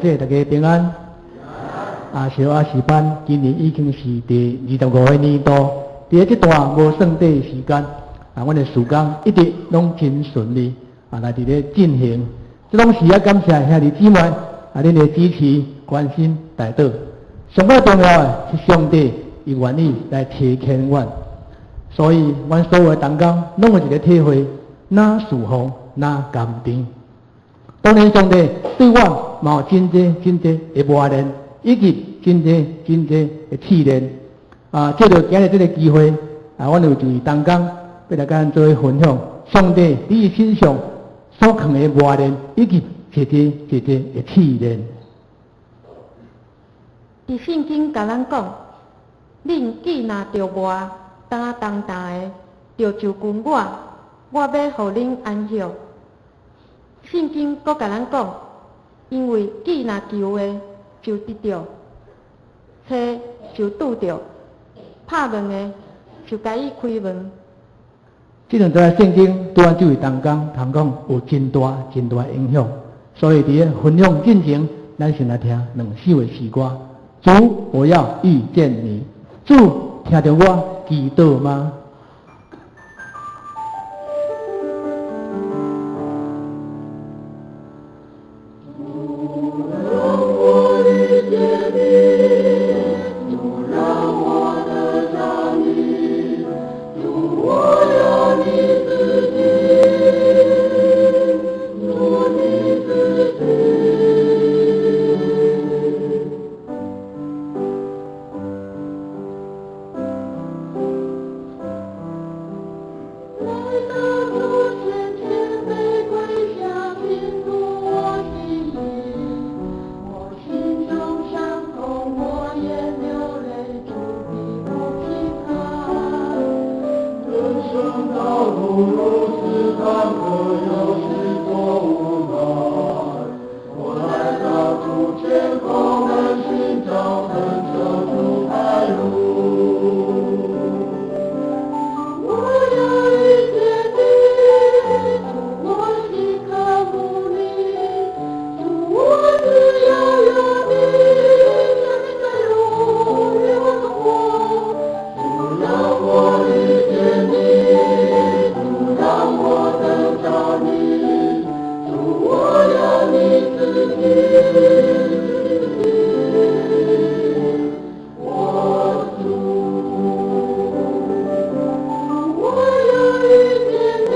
弟，大家平安。啊，小阿诗班今年已經是第25個年度，佇這段無算短的時間，啊，阮的事工一直攏真順利，啊，來佇咧進行。這攏是愛感謝兄弟姊妹啊，恁的支持、關心、代禱。上蓋重要的是上帝伊願意來差遣阮，所以阮所有的同工攏有一个體會，若事奉若甘甜。當然，上帝對我嘛有真濟真濟的磨練，以及真濟真濟的試煉。啊，藉著今日這个機會，啊，阮有一位同工欲來佮咱做伙分享，上帝佇伊身上所藏的磨練，以及濟濟濟濟的試煉。佇聖經共咱講，恁既若著磨，擔重擔的，就就近我，我欲予恁安歇。聖經閣共咱講，因為既若求的就得著，揣就拄著，拍門的就共伊開門。這兩段聖經對阮這位同工通講有真大真大影響，所以佇咧分享進前，咱先來聽兩首的詩歌。主，我要遇見你。主，聽著我祈禱嗎？主讓我遇見你，主讓我得著你，主我要你自己，主你自己。來到主前，謙卑跪下，傾吐我心意。我心中傷痛，我眼流淚，主必不輕看。人生道路如此坎坷，有許多無奈。我來到主前，叩門尋找，懇求主開路。我要遇見你，主我心渴慕你，主我只要有你，生命在路與我同過。主讓我遇見你，主讓我得著你，主我要你自己，我主。主我要遇見你，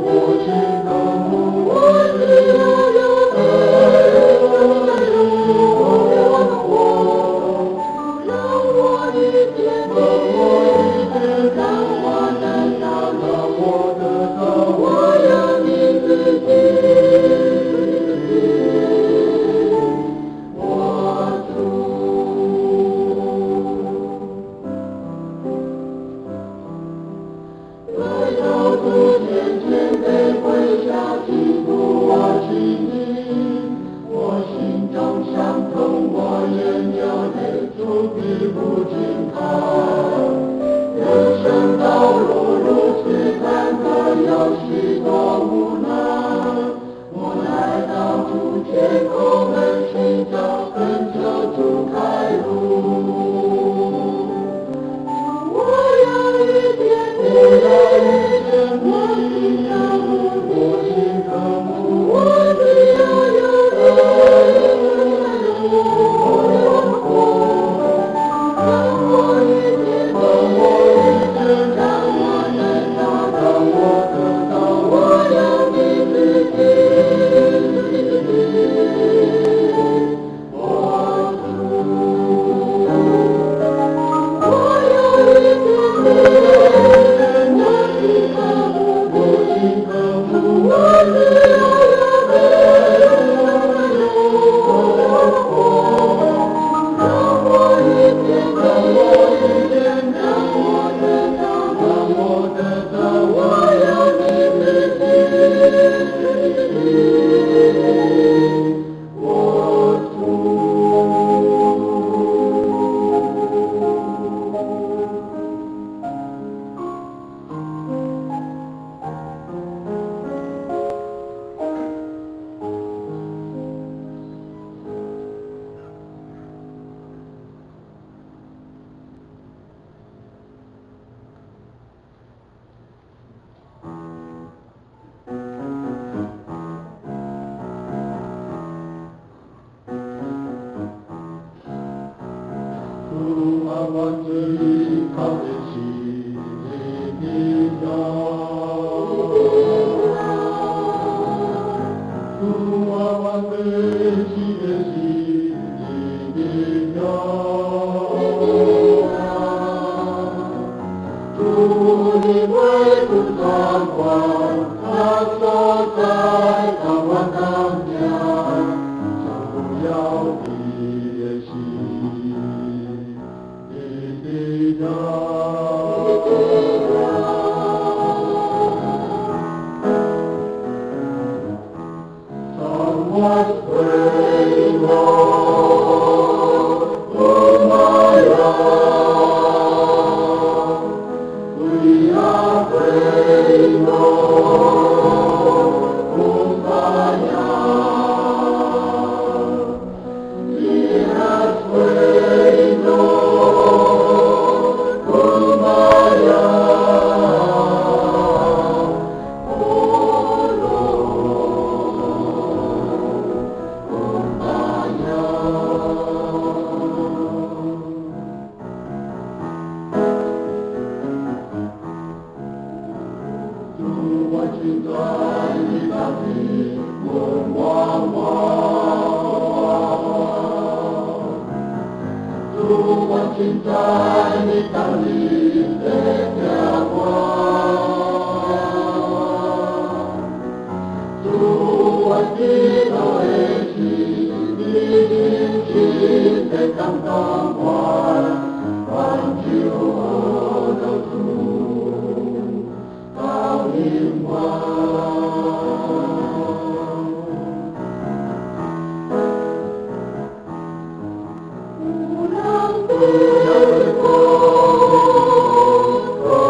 我心渴慕你，我只要有你，生命在路與我同過。主讓我遇見你，讓我得著你，主我要你自己，我主。來到主前，謙卑跪下，傾吐我心意。我心中傷痛，我眼流淚，主必不輕看。人生道路如此坎坷，有許多無奈。我來到主前，叩門尋找，懇求主開路。主我要遇見你，我心渴慕你，主我只要有你，生命在路與我同過。主讓我遇見啊，阮依靠的是你伫遐。主啊，阮欲死的是你伫遐。主，你袂阮掌管，咱所在共阮同行，主要的是你伫遐。Someone's praying, Lord, Kumbaya. We are praying, Lord, Kumbaya. Hear us praying, Lord, Kumbaya. Oh Lord, Kumbaya. 主，我亲在你当地，阮我我。主，我亲在你当地的听我。主，我祈祷的是你亲亲的感动我，挽救我主到永远。有人对讲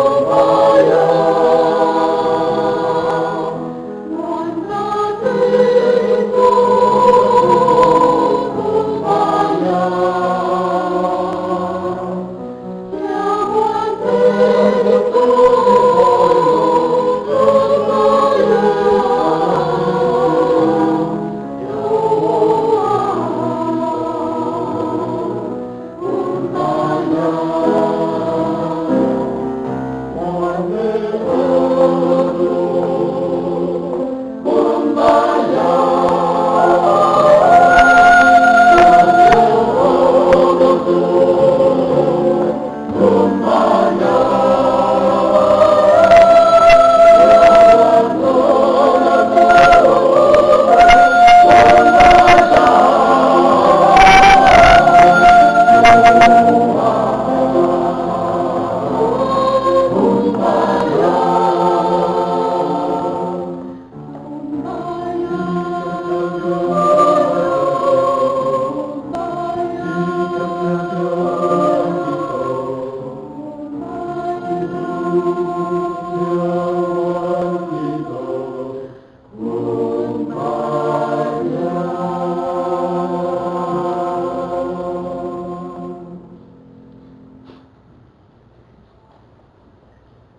，Kumbaya，阮若对讲，Kumbaya，听阮对讲，Kumbaya，有我Kumbaya，我的主，Kumbaya，我的主，Kumbaya，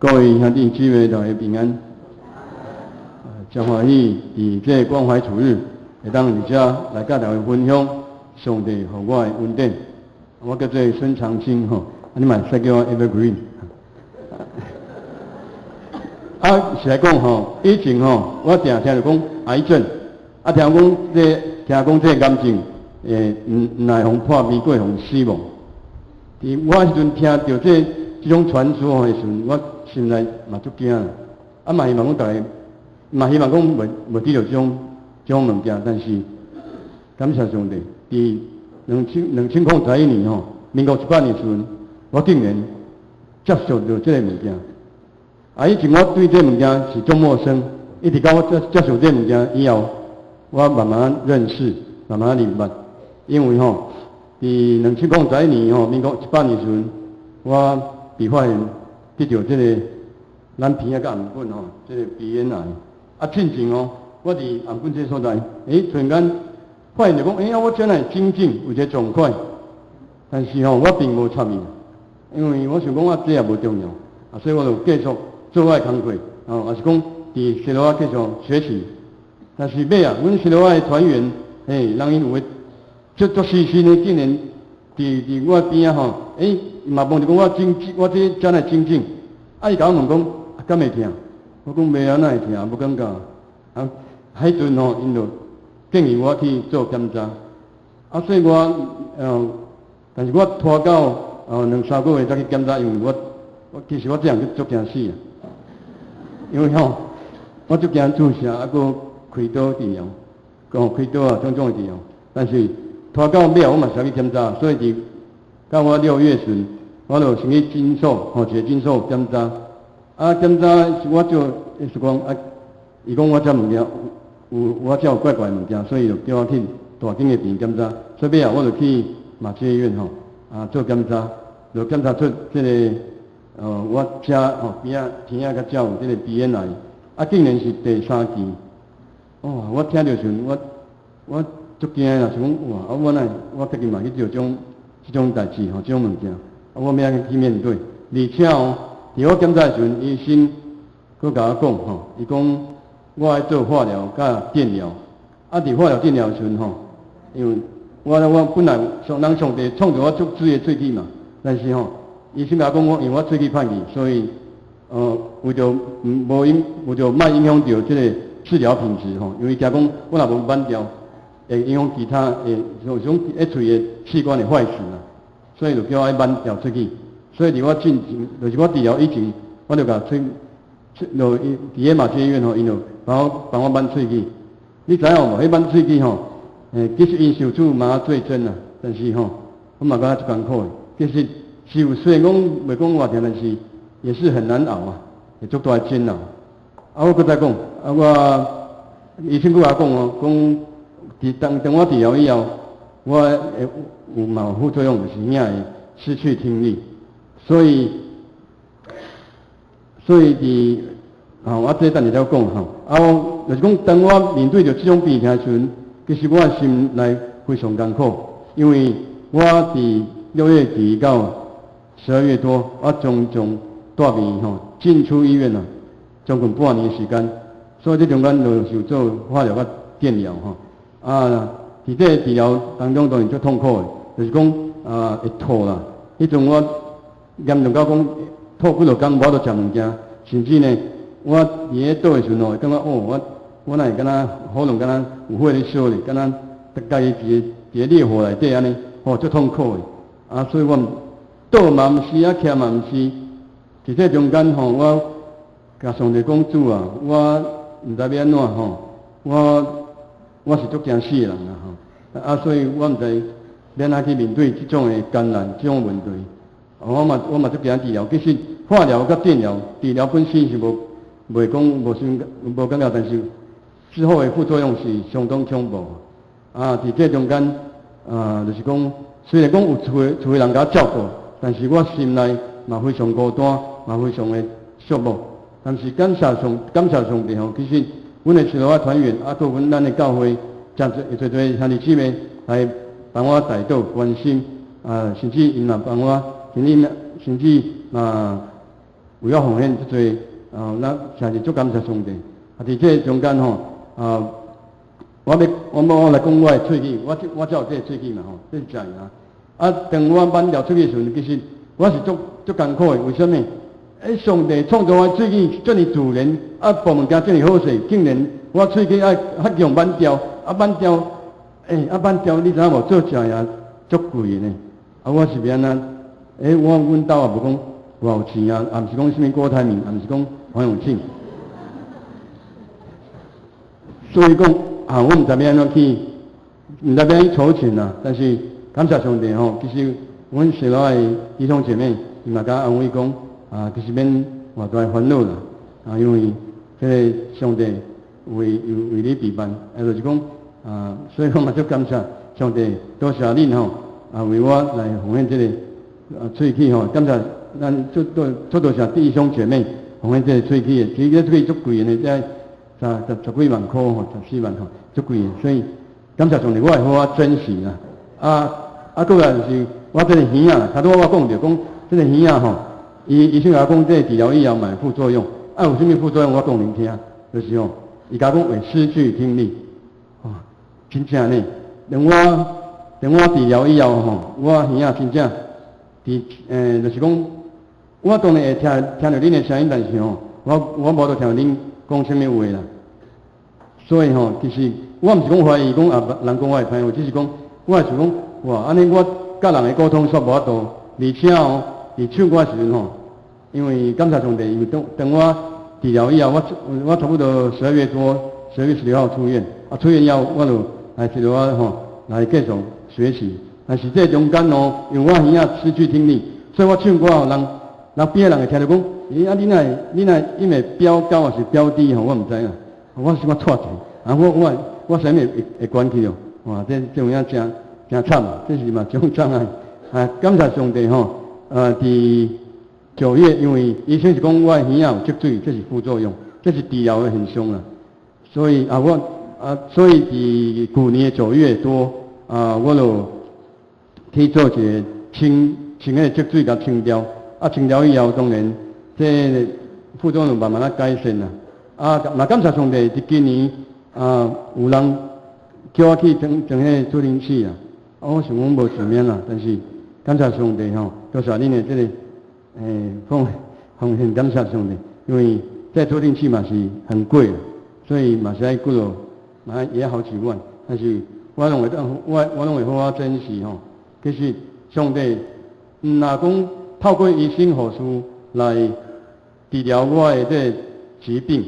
各位兄弟姊妹，大家平安。真歡喜，佇這個關懷主日，會當佇遮來佮大家分享上帝予我的恩典。我叫做孫長青吼，啊，你嘛會使叫我 Evergreen。啊，是來講吼，以前吼，我定聽著講癌症，啊，聽講這個癌症，毋會予破病過，予死亡。佇我彼陣聽著這種傳說的時陣，我心內嘛足驚。啊，嘛希望講逐家，嘛希望講袂得著這種物件，但是感謝上帝，佇2011年吼，民國18年時陣，我竟然接受著這個物件。啊，以前我對這個物件是足陌生，一直到我接受這個物件以後，我慢慢認識，慢慢明白。因為吼，佇2011年吼，民國100年時陣，我被發現得著這個咱鼻仔佮頷頸吼，這個鼻咽癌。啊，進前哦，我佇頷頸這個所在，突然間發現就講，我這會精進有一個狀況，但是吼，我並無插伊，因為我想講，啊，這也無重要，啊，所以我就繼續做我的工課，吼，也是講佇西羅亞繼續學習。但是尾啊，阮西羅亞的團員，人𪜶有的足足細心的，竟然佇我邊仔吼，欸，嘛問著講我診症，我這遮爾診症，啊，伊共我問講，啊，敢會疼？我講袂啊，哪會疼？無感覺。啊，彼陣吼，𪜶就建議我去做檢查。啊，所以我，但是我拖到兩三個月才去檢查，因為我其實我這人足驚死啊，因為吼，我足驚注射，啊，閣開刀治療，講開刀啊，種種的治療。但是拖到尾後，我嘛是去檢查，所以佇到我6月旬，我就先去診所，吼，一個診所檢查。啊，檢查我就意思講啊，伊講我這物件有，我這有怪怪的物件，所以就叫我去大間的病院檢查。所以尾後我就去馬偕醫院吼，啊做檢查，就檢查出這個，我遮吼邊仔天仔較遮有這個鼻咽癌，啊竟然是第三期。哦，我聽著時陣，我足驚啦，想講哇，啊我哪我家己嘛去做這種代誌吼，這種物件，啊我欲按怎去面對？而且哦，佇我檢查的時陣，醫生閣共我講吼，伊講我愛做化療佮電療，啊佇化療電療的時陣吼，因為我本來上人上帝創造我足媠的喙齒嘛，但是吼，醫生共我講我因為我喙齒歹去，所以為著莫影響著這個治療品質吼，因為驚講我若無挽掉，會影響其他會就種迄喙的器官會壞死啦，所以就叫我愛挽掉喙齒。所以佇我進前，就是我治療以前，我就共喙，就佇咧馬偕醫院吼，𪜶就幫我挽喙齒。你知影無？彼挽喙齒吼，其實𪜶是有注麻醉針啊，但是吼，我嘛感覺足艱苦的。其實是有雖然講袂講偌疼，但是也是很難熬啊，會足大的煎熬。啊，我閣再講，啊，我醫生閣共我講哦，講佇當當我治療以後，我會有嘛有副作用，就是耳會失去聽力。所以佇吼，我這等下才講吼。啊，我就是講，當我面對著這種病痛的時陣，其實我的心內非常艱苦，因為我佇6月底到12月多，我將將蹛院吼進出醫院啊，將近半年時間，所以這中間就受做化療佮電療吼。啊，佇這個治療當中當然足痛苦的，就是講啊會吐啦。彼陣我嚴重到講吐幾落工無法度食物件，甚至呢，我佇咧倒的時陣吼，會感覺哦，我哪會敢若喉嚨敢若有火咧燒咧，敢若家己佇個烈火內底按呢，吼足痛苦的。啊，所以我倒嘛毋是，啊徛嘛毋是，佇這中間吼，我共上帝講主啊，我毋知欲按怎吼，我是足驚死的人啊吼，啊，所以我毋知欲按怎去面對這種的艱難，這種問題。我嘛足驚治療，其實化療佮電療，治療本身是無袂講無啥無感覺，但是之後的副作用是相當恐怖。啊，佇這中間啊，就是講雖然講有厝的人共我照顧，但是我心內嘛非常孤單，嘛非常的寂寞。但是感謝上帝吼，其實阮的小組團員啊，閣阮咱的教會，誠濟濟濟兄弟姊妹來幫我代禱關心，啊，甚至𪜶嘛幫我，甚至嘛為我奉獻遮濟，啊，咱誠是足感謝上帝。啊，佇這中間吼，啊，我欲我來講我的喙齒，我才有這個喙齒嘛吼，這是真的啊。啊，當我挽掉喙齒的時陣，其實我是足足艱苦的。為啥物？欸，上帝創造我喙齒遮爾自然，啊，哺物件遮爾好勢，竟然我喙齒愛較用挽掉，啊挽掉，欸，啊挽掉，你知影無？做食也足貴的呢。啊，我是欲按怎？欸，阮兜也無講偌有錢啊，也毋是講啥物郭台銘，也毋是講黃永慶。所以講啊，我毋知欲按怎去，毋知欲按怎籌錢啊。但是感謝上帝吼，其實阮小老的弟兄姐妹，伊嘛共我安慰講啊，其實免偌大煩惱啦，啊，因為這個上帝為你備辦，啊，就是講啊，所以我嘛足感謝上帝，多謝恁吼，啊，為我來奉獻這個啊喙齒吼，感謝咱足多足多謝弟兄姐妹奉獻這個喙齒的，其實這喙齒足貴的呢，這十幾萬箍吼，14萬吼，足貴的，所以感謝上帝，我會好好珍惜啦。啊啊，閣來就是我這個耳仔，頭拄我講著講這個耳仔吼，醫生共我講這個治療以後嘛會副作用，啊有啥物副作用我講恁聽，就是吼，伊共我講會失去聽力，哇，真正呢，當我等我治療以後吼，我耳仔真正佇就是講，我當然會聽著恁的聲音，但是吼，我無法度聽著恁講啥物話啦。所以吼，其實我毋是講懷疑講啊，人講我會歹話，只是講我會想講，哇，按呢我佮人的溝通煞無法度，而且哦，佇唱歌的時陣吼，因為感謝上帝，因為當當我治療以後，我差不多12月多，12月16號出院，啊，出院以後我就來治療我吼，來繼續學習。但是這中間哦，因為我耳仔失去聽力，所以我唱歌哦，人邊的人會聽著講，咦，啊，你若音會飆高還是飆低吼？我毋知啦，我是我錯者，啊，我聲音會關去哦，哇，這有影誠誠慘啊，這是嘛一種障礙。啊，感謝上帝吼，佇9月，因為醫生是講我的耳仔有積水，這是副作用，這是治療的現象啦。所以啊，我啊，所以佇舊年的9月多啊，我就去做一個清清彼個積水，共清掉。啊，清掉以後，當然這副作用慢慢仔改善啦。啊，嘛感謝上帝，佇今年啊，有人叫我去裝裝彼個助聽器啊。啊，我想講無錢免啦，但是感謝上帝吼，多謝恁的這個奉獻，感謝上帝，因為這助聽器嘛是很貴，所以嘛是愛幾落，嘛也要好幾萬。但是我攏會當，我攏會好好珍惜吼。其實上帝毋若講透過醫生護士來治療我的這個疾病，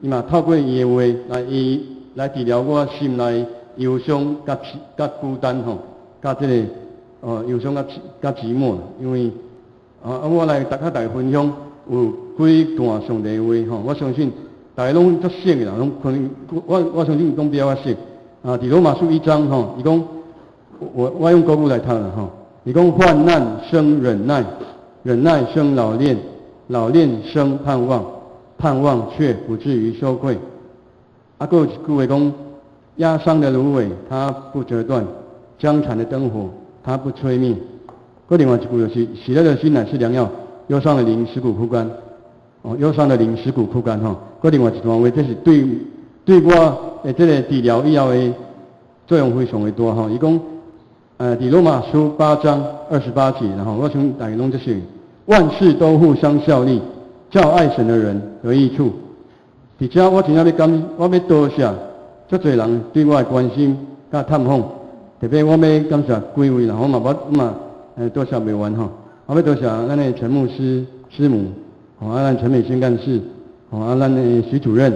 伊嘛透過伊的話來醫來治療我心內憂傷、佮孤單吼，佮這個憂傷佮寂寞。因為啊，我來逐佮大家分享有幾段上帝的話吼，我相信大家攏足熟的啦，攏可能我相信攏比我熟。啊，佇羅馬書1章吼，伊講我用國語來讀啦吼，伊講患難生忍耐，忍耐生老練，老練生盼望，盼望卻不至於羞愧。啊，閣有一句話講，壓傷的蘆葦，它不折斷；將殘的燈火，它不吹滅。閣另外一句就是，喜樂的心乃是良藥，憂傷的靈使骨枯乾。哦，憂傷的靈使骨枯乾吼。閣另外一段話，這是對我的這個治療以後的作用非常的大吼。伊講，佇羅馬書8章28節，然後我想大家攏這是，萬事都互相效力，叫愛神的人得益處。佇遮我真正欲感，我欲多謝足濟人對我的關心佮探訪，特別我欲感謝幾位啦，我嘛我嘛多謝袂完吼。我欲多謝咱的陳牧師師母，吼啊，咱陳美馨幹事，吼啊，咱的徐主任，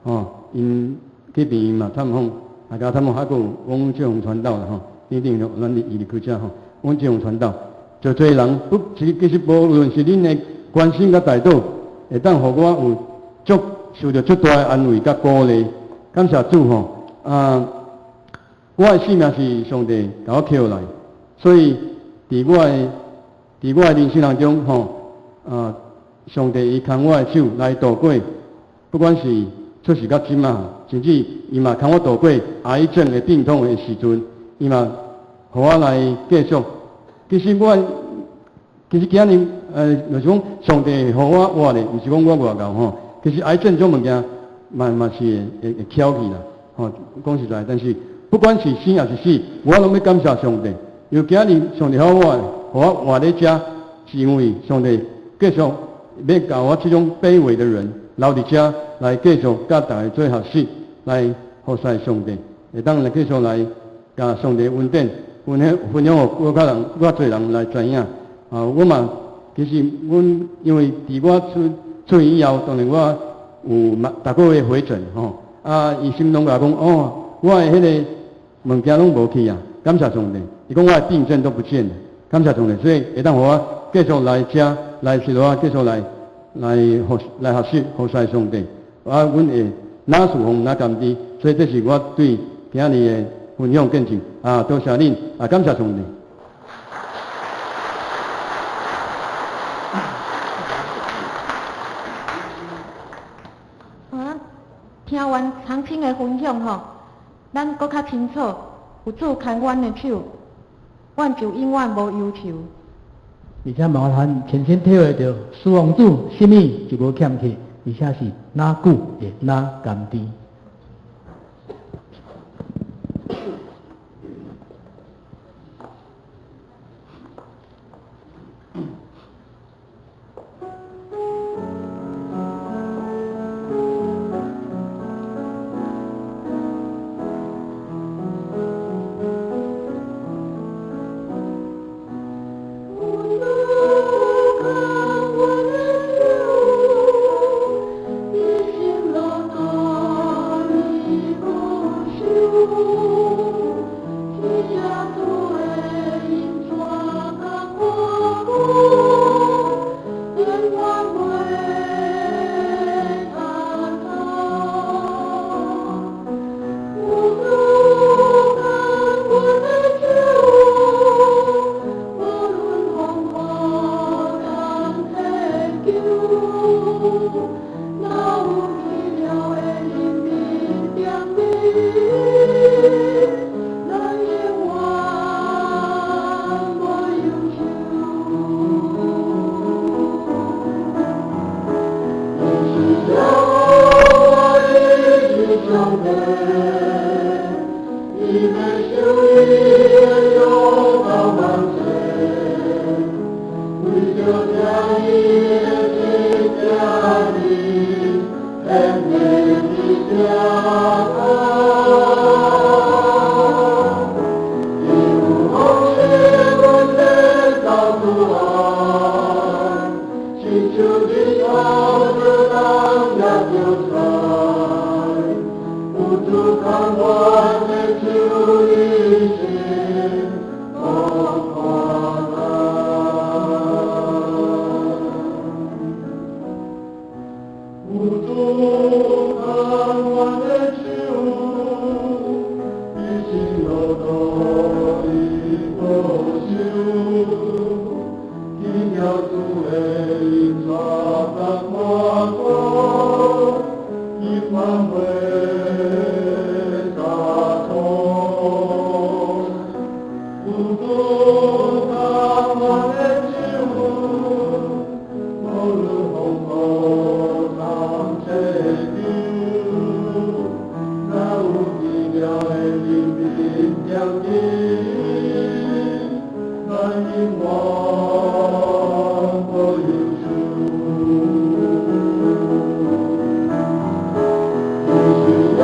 吼，𪜶去病院嘛探訪，啊，共探訪，還閣有翁建宏傳道啦吼，頂頂咱伊佇區遮吼，翁建宏傳道，足濟人不，其實無論是恁的關心佮代禱，會當予我有足受著足大的安慰佮鼓勵，感謝主吼！啊，我的性命是上帝共我捡來，所以佇我的人生當中吼，啊，上帝伊牽我的手來度過，不管是出世到這馬，甚至伊嘛牽我度過癌症的病痛的時陣，伊嘛予我來繼續。其實我其實今日就是講上帝予我活咧，毋是講我偌𠢕吼。其實癌症這種物件，嘛是會翹去啦，吼，講實在，但是不管是生抑是死，我攏欲感謝上帝。因為今日上帝予我，予我活佇遮，是因為上帝繼續欲共我這種卑微的人留佇遮來繼續佮大家做學習，來服侍上帝，會當來繼續來共上帝恩典分享，予閣較人、閣較濟人來知影。啊，我嘛其實阮因為佇我出院以後，當然我有嘛逐個月回診吼，啊，醫生攏共我講，哦，我的彼個物件攏無去啊，感謝上帝。伊講我的病症都不見了，感謝上帝，所以會當予我繼續來遮來西羅亞，繼續來學習服侍上帝。啊，阮會若侍奉若甘甜，所以這是我對今日的分享見證。啊，多謝恁，啊，感謝上帝。啊，聽完長青的分享吼，咱閣較清楚，有主牽阮的手，阮就永遠無憂愁。而且嘛，咱親身體會著，侍奉主啥物就無欠缺，而且是若久會若甘甜。著聽伊的一声音，顯明的聲光。伊有福使阮得到主愛，親像日頭照人也著彩。有主牽阮的手，一生無孤單。有主牽阮的手，一生路途伊保守，奇妙主的恩帶咱活過，永遠袂撒錯。有主牽阮的手，無論風雨參星球，若有奇妙的靈面點燈，咱永遠無憂愁。伊是耶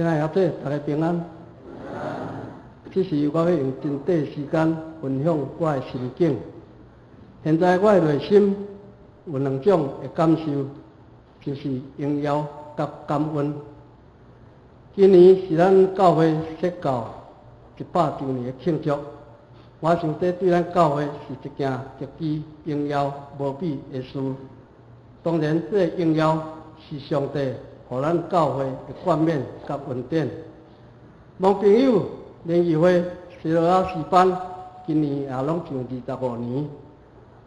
親愛的阿姐，大家平安。這是我欲用真短時間分享我的心境。現在我的內心有兩種的感受，就是榮耀佮感恩。今年是咱教會設教100週年的慶祝，我想這對咱教會是一件極之榮耀無比的事。當然，這个榮耀是上帝予咱教會的冠冕佮恩典。望朋友聯誼會西羅亞詩班今年也攏上25年。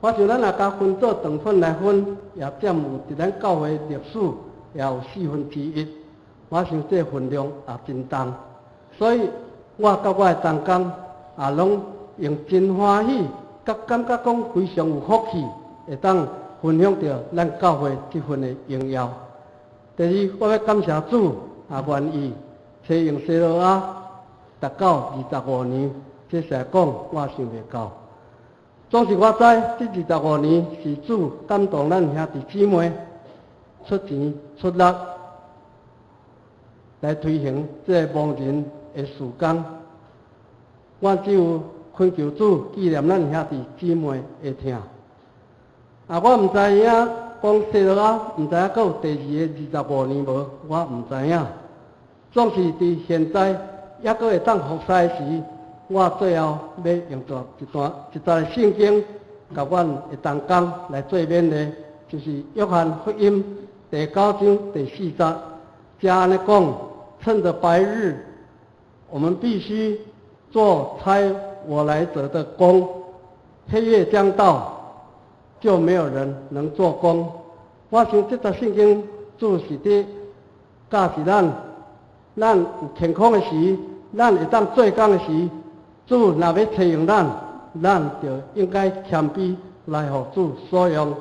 我想咱若共分做長份來分，也佔有佇咱教會歷史也有1/4。我想這份量也真重，所以我佮我的同工也攏用真歡喜，佮感覺講非常有福氣，會當分享著咱教會這份的榮耀。第二，我欲感謝主，也願意採用西羅亞達到25年，這實在講我想袂到。總是我知，這25年是主感動咱兄弟姊妹出錢出力來推行這个盲人的事工。我只有懇求主紀念咱兄弟姊妹的疼。啊，我毋知影講西羅亞，毋知影閣有第二个25年無，我毋知影。總是佇現在猶閣會當服侍時，我最後欲用著一段一節聖經，共阮的同工來做勉勵，就是約翰福音第九章第四節，遮按呢講：趁著白日，我們必須做差我來者的工；黑夜將到，就沒有人能做工。我想這節聖經主是佇教示咱，咱有健康的時，咱會當做工的時，主若欲採用咱，咱就應該謙卑來予主所用。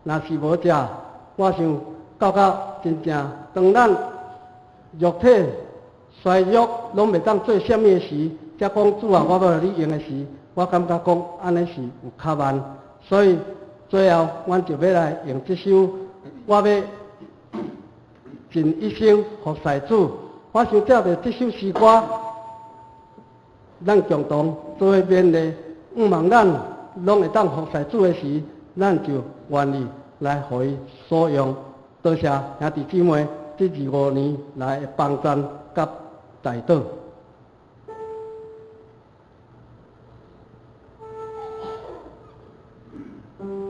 若是無這，我想到到真正當咱肉體衰弱，攏袂當做啥物的時，才講主啊，我欲予你用的時，我感覺講按呢是有較慢。所以最後，阮就欲來用這首，我欲盡一生服侍主。我想藉著這首詩歌，咱共同做伙勉勵，向望咱攏會當服侍主的時，咱就願意來予伊所用。多謝兄弟姊妹這25年來的幫贊佮代禱。我。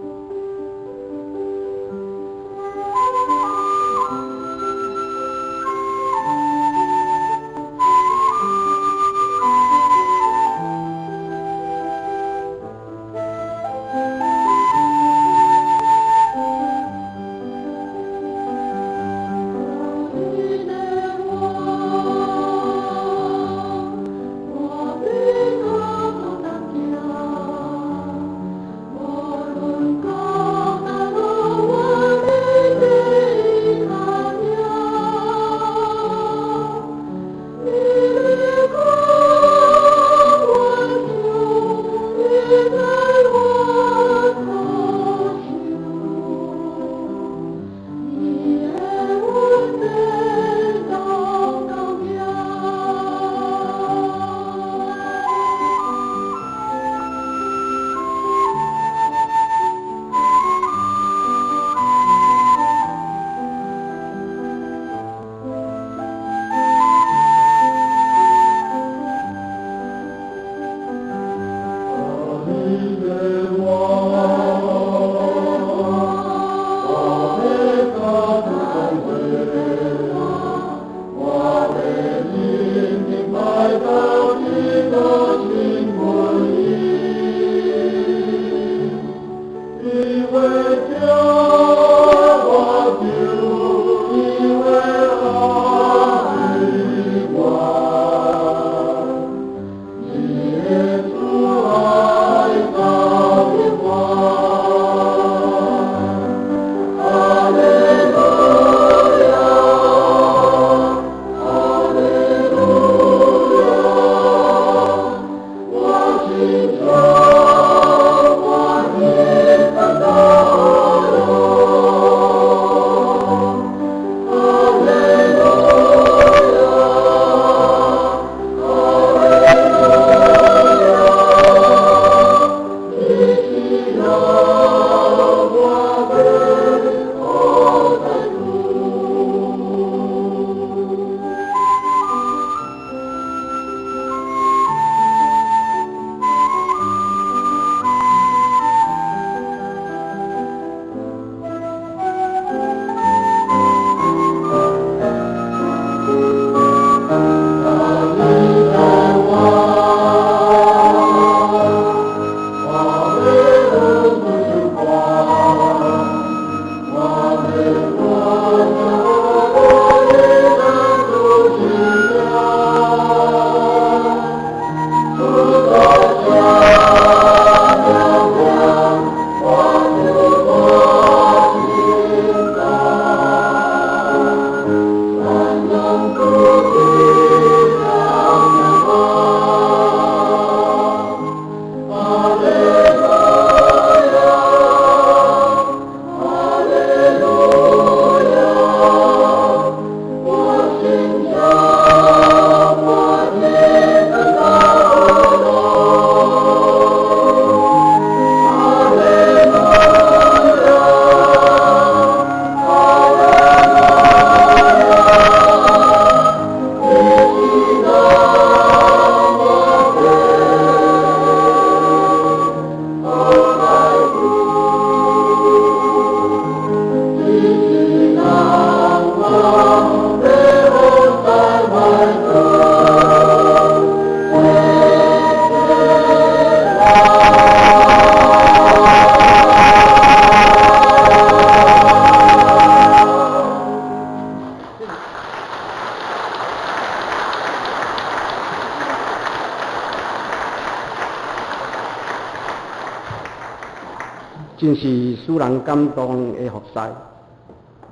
真是使人感動的服侍。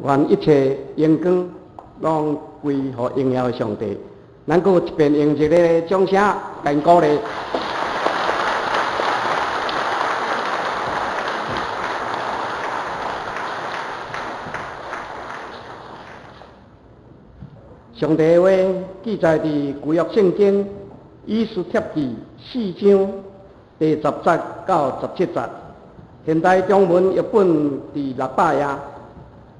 願一切榮光攏歸予榮耀的上帝。咱閣一遍用熱烈的掌聲，共𪜶鼓勵。上帝的話記載佇舊約聖經以斯帖記四章第十節到十七節，現代中文譯本佇600頁，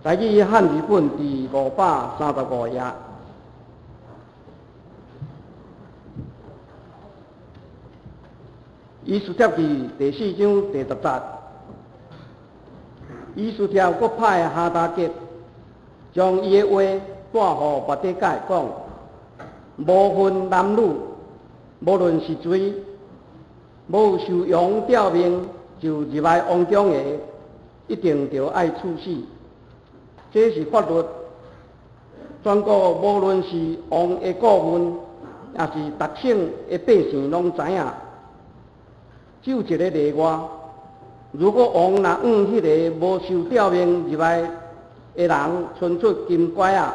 台語漢字本佇535頁。以斯帖記第四章第十節，以斯帖閣派哈達結將伊的話帶予末底改講，無分男女，無論是誰，無受王詔命就入來王宮的，一定著愛處死。這是法律。全國無論是王的顧問，抑是逐省的百姓，攏知影。只有一个例外，如果王若向彼个無受詔命入來的人伸出金拐仔，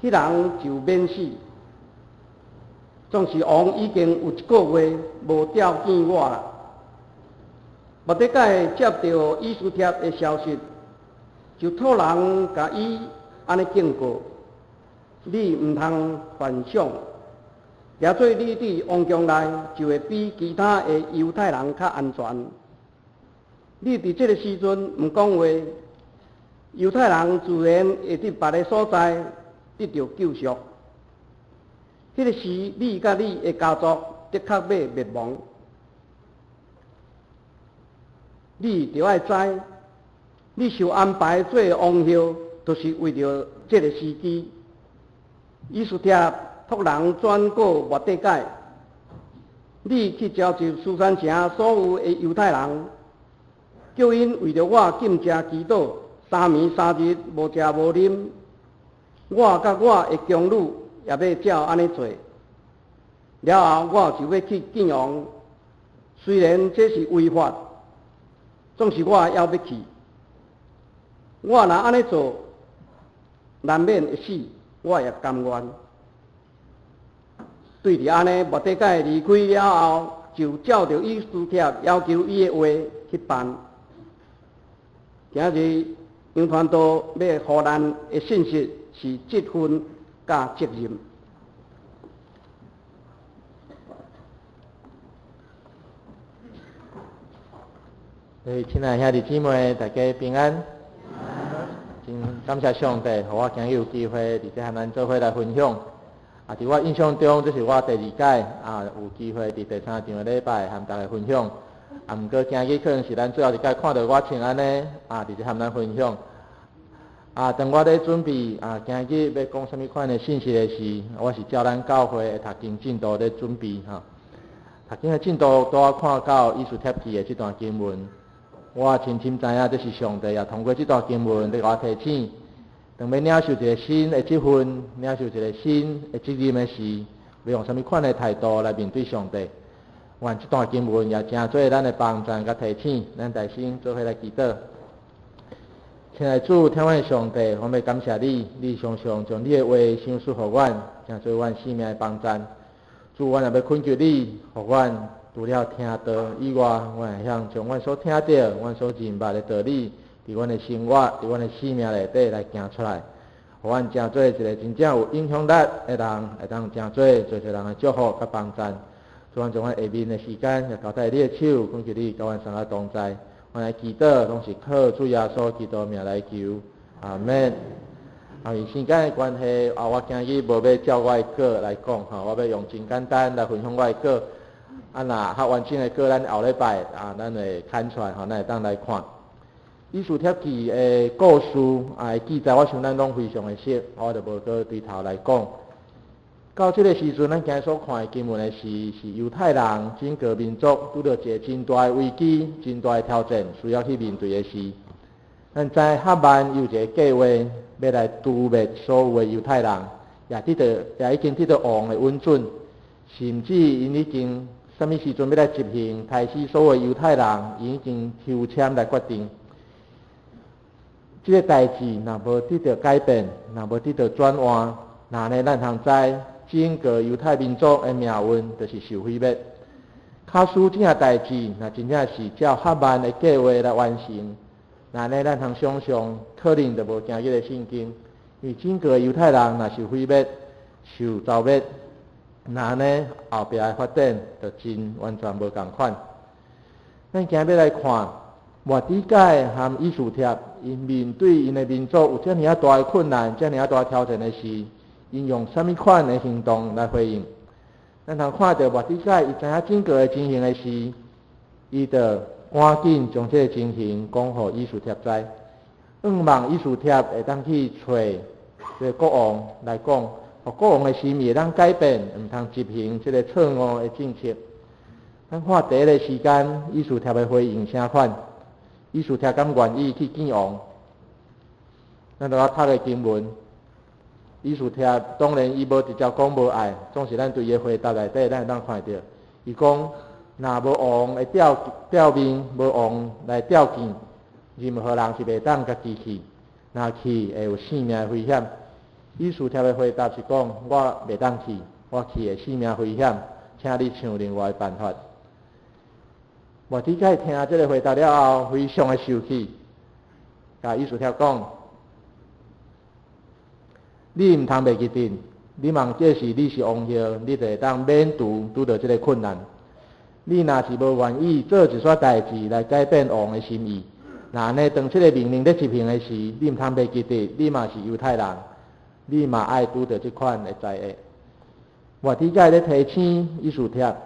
彼人就免死。總是王已經有一个月無召見我啦。末底改接著以斯帖的消息，就託人共伊按呢警告：你毋通犯上，誠做你佇王宮內就會比其他的猶太人較安全。你佇這个時陣毋講話，猶太人自然會佇別个所在得著救贖。彼个時，你佮你的家族的確欲滅亡。你著愛知，你受安排做王后，就是為著這个時機。以斯帖託人轉告末底改，你去召集書珊城所有的猶太人，叫𪜶為著我禁食祈禱三暝三日，無食無啉。我佮我的宮女也欲照按呢做。了後，我就欲去見王，雖然這是違法，總是我猶欲去。我若按呢做，難免會死，我也甘願。對佇按呢，末底改離開了後，就照著以斯帖要求伊的話去辦。今日楊傳道欲予咱的信息是這份佮責任。親愛兄弟姊妹，大家平安。真感謝上帝，予我今日有機會佇這和咱做伙來分享。啊，佇我印象中，這是我第二屆啊，有機會佇第三場的禮拜和大家分享。啊，毋過今日可能是咱最後一屆看著我穿按呢啊，佇這和咱分享。啊，當我咧準備啊，今日欲講啥物款的信息的時，我是照咱教會的讀經進度咧準備吼。讀經的進度拄仔看到以斯帖記的這段經文，我深深知影這是上帝也通過這段經文咧共我提醒，當欲領受一个新的職分、領受一个新的責任的時，欲用啥物款的態度來面對上帝。願這段經文也成做咱的幫贊佮提醒，咱大聲做伙來祈禱。親愛主，天父上帝，我欲感謝你，你常常將你的話賞賜予阮，成做阮生命的幫贊。主，阮也欲懇求你，予阮除了聽道以外，阮會曉將阮所聽著、阮所認捌的道理，佇阮的生活、佇阮的生命內底來行出來，予阮成做一个真正有影響力的人，會當成做濟濟人的祝福佮幫贊。主，阮將阮下面的時間也交託你的手，懇求你佮阮三个同在。阮來祈禱，攏是靠主耶穌基督名來求，阿們。啊，因時間的關係，啊，我今日無欲照我的稿來講吼，我欲用真簡單來分享我的稿。啊，若較完整的稿，咱後禮拜啊，咱會刊出來吼，咱會當來看。以斯帖記的故事啊，記載，我想咱攏非常的熟，我就無閣對頭來講。到這个時陣，咱今日所看的經文的是，是猶太人整個民族拄著一个真大的危機、真大的挑戰，需要去面對的事。咱知哈曼有一个計劃，欲來誅滅所有的猶太人，也已經得到王的允准，甚至𪜶已經啥物時陣欲來執行，刣死所有猶太人，已經抽籤來決定。這个代誌若無得著改變，若無得著轉換，那呢咱通知整個猶太民族的命運就是受毀滅。假使這件代誌若真正是照哈曼的計劃來完成，那呢咱通想像，可能就無今日的聖經，因為整個猶太人若受毀滅、受蹂躪，那呢後壁的發展就真完全無仝款。咱今日來看末底改和以斯帖，𪜶面對𪜶的民族有遮爾仔大的困難、遮爾仔大的挑戰的時，𪜶用啥物款的行動來回應？咱通看著末底改，伊知影整個的情形的時，伊就趕緊將這个情形講予以斯帖知，向望以斯帖會當去揣這个國王來講，予國王的心意會當改變，毋通執行這个錯誤的政策。咱看第一个時間，以斯帖的回應啥款？以斯帖敢願意去見王？咱就來讀个經文。以斯帖當然伊無直接講無愛，總是咱對伊的回答內底，咱會當看著，伊講若無王的詔詔命，無王來召見，任何人是袂當家己去，若去會有性命的危險。以斯帖的回答是講，我袂當去，我去會性命危險，請你想另外的辦法。末底改聽這个回答了後，非常的受氣，共以斯帖講：你毋通袂記得，你望這時你是王后，你就會當免除拄著這个困難。你若是無願意做一撮代誌來改變王的心意，那呢當這个命令咧執行的時，你毋通袂記得，你嘛是猶太人，你嘛愛拄著這款的災厄。末底改咧提醒以斯帖，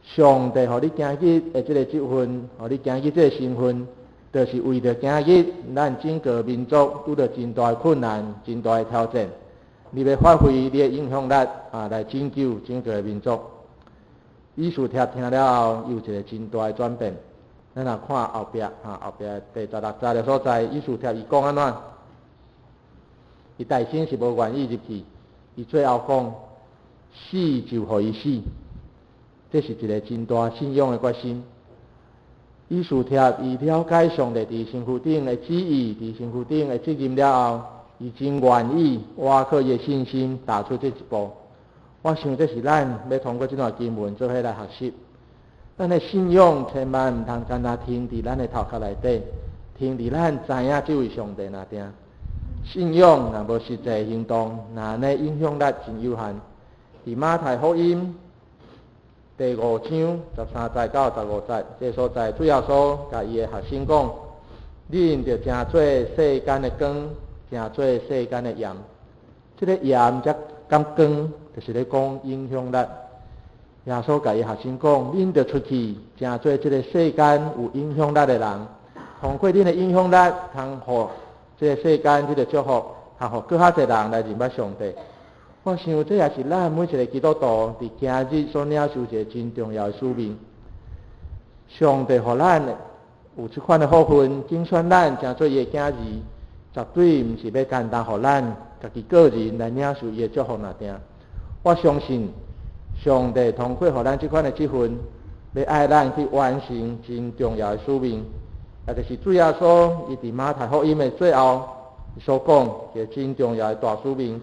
上帝予你今日的這个職分，予你今日這个身份，就是為著今日咱整個民族拄著真大的困難、真大的挑戰，你欲發揮你的影響力啊，來拯救整個民族。以斯帖聽了後，有一个真大的轉變。咱若看後壁，哈，後壁第16節的所在，以斯帖伊講按怎？伊內心是無願意入去，伊最後講死就予伊死，這是一个真大信仰的決心。以斯帖伊了解上帝佇身軀頂的旨意，佇身軀頂的責任了後，伊真願意倚靠伊的信心踏出這一步。我想這是咱欲通過這段經文做伙來學習。咱的信仰千萬毋通干焦停佇咱的頭殼內底，停佇咱知影這位上帝爾定。信仰若無實際行動，那呢影響力真有限。佇馬太福音第五章13節到15節，這个所在，主耶穌共伊的學生講：恁著成做世間的光，成做世間的鹽。這个鹽才佮光，就是咧講影響力。耶穌共伊學生講：恁著出去，成做這个世間有影響力的人。通過恁的影響力，通予這个世間這个祝福，通予閣較濟人來認捌上帝。我想這也是咱每一个基督徒佇今日所領受一个真重要的使命。上帝予咱有這款的福分，揀選咱成做伊的囝兒，絕對毋是欲簡單予咱家己個人來領受伊的祝福爾定。我相信上帝通過予咱這款的職分，欲愛咱去完成真重要的使命，也就是主耶穌伊佇馬太福音的最後所講一个真重要的大使命。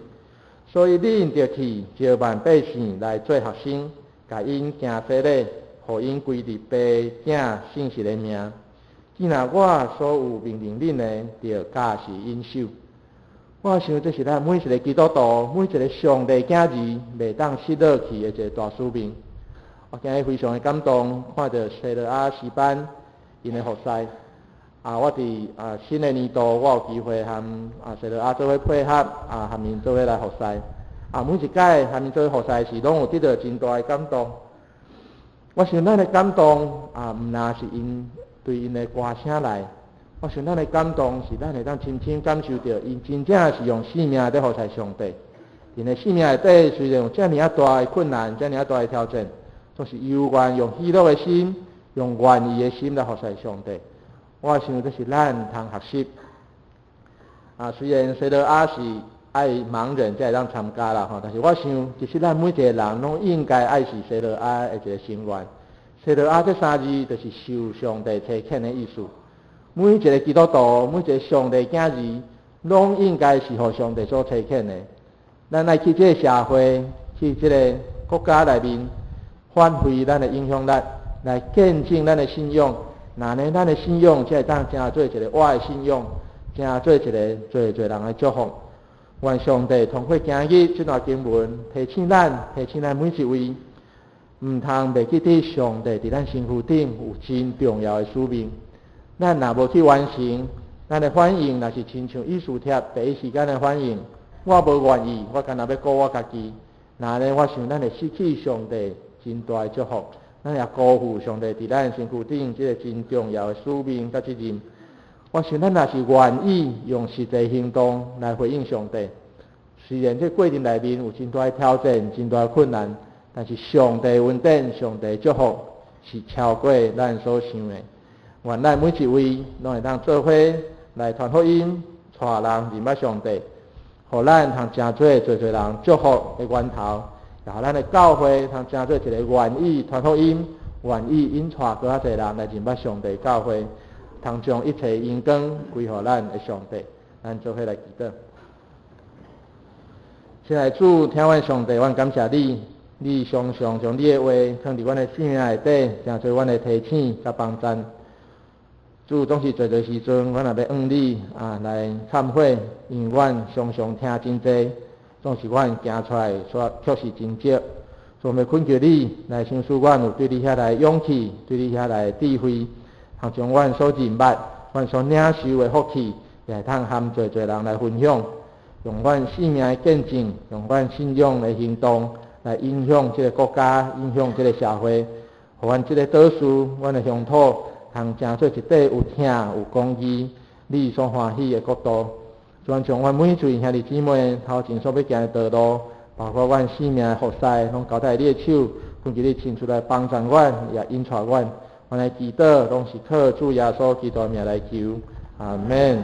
所以恁著去召萬百姓來做學生，共𪜶行洗禮，予𪜶歸入父、囝、聖神的名。既然我所有命令恁的，著教示𪜶守。我想這是咱每一个基督徒、每一个上帝囝兒袂當失落去的一个大使命。我今日非常的感動，看著西羅亞詩班𪜶的服侍。我佇新的年度，我有機會和西羅亞做伙配合，和𪜶做伙來服侍。每一擺和𪜶做伙服侍時，攏有得著真大的感動。我想咱的感動毋但是因對𪜶的歌聲來，我想咱的感動是咱會當深深感受著，𪜶真正是用性命佇服侍上帝。𪜶的性命內底雖然有遮爾仔大的困難，遮爾仔大的挑戰，總是猶原用喜樂的心，用願意的心來服侍上帝。我想這是咱通學習。雖然西羅亞是愛盲人才會當參加啦吼。但是我想，其實咱每一個人攏應該愛是西羅亞的一個成員。西羅亞這三字就是受上帝差遣的意思。每一個基督徒，每一個上帝囝兒，攏應該是予上帝所差遣的。咱愛去這個社會，去這個國家內面，發揮咱的影響力，來見證咱的信仰。那呢，咱的信仰才會當成做一個活的信仰，成做一個濟濟人的祝福。願上帝通過今日這段經文，提醒咱，提醒咱每一位，毋通袂記得上帝佇咱身軀頂有真重要的使命。咱若無去完成，咱的反應若是親像以斯帖第一時間的反應，我無願意，我干焦欲顧我家己。那呢，我想咱會失去上帝真大的祝福，咱也辜負上帝佇咱身軀頂這個真重要的使命佮責任。我想咱若是願意用實際行動來回應上帝，雖然這過程內面有真大的挑戰、真大的困難，但是上帝恩典、上帝祝福是超過咱所想的。願咱每一位攏會當做伙來傳福音，帶人認捌上帝，予咱通成做濟濟人祝福的源頭，也予咱的教會通成做一個願意傳福音、願意引帶閣較濟人來認捌上帝教會，通將一切榮光歸予咱的上帝。咱做伙來祈禱。親愛主，疼阮上帝，阮感謝你，你常常將你的話藏佇阮的生命內底，成做阮的提醒佮幫贊。主總是濟濟時陣，阮若欲向你啊來懺悔，因為阮常常聽真濟，總是阮行出來卻卻是真少。所以懇求你來賞賜阮有對你遐來勇氣，對你遐來智慧，通將阮所認捌、阮所領受的福氣，也會通和濟濟人來分享，用阮生命的見證，用阮信仰的行動來影響這個國家，影響這個社會，予阮這個島嶼，阮的鄉土，通成做一塊有疼有公義、你所歡喜的國度。主將阮每一位兄弟姊妹頭前所欲行的道路，包括阮生命的服侍，攏交託你的手，懇求你親自來幫助阮，也引帶阮。阮的祈禱攏是靠主耶穌基督的名來求，阿門。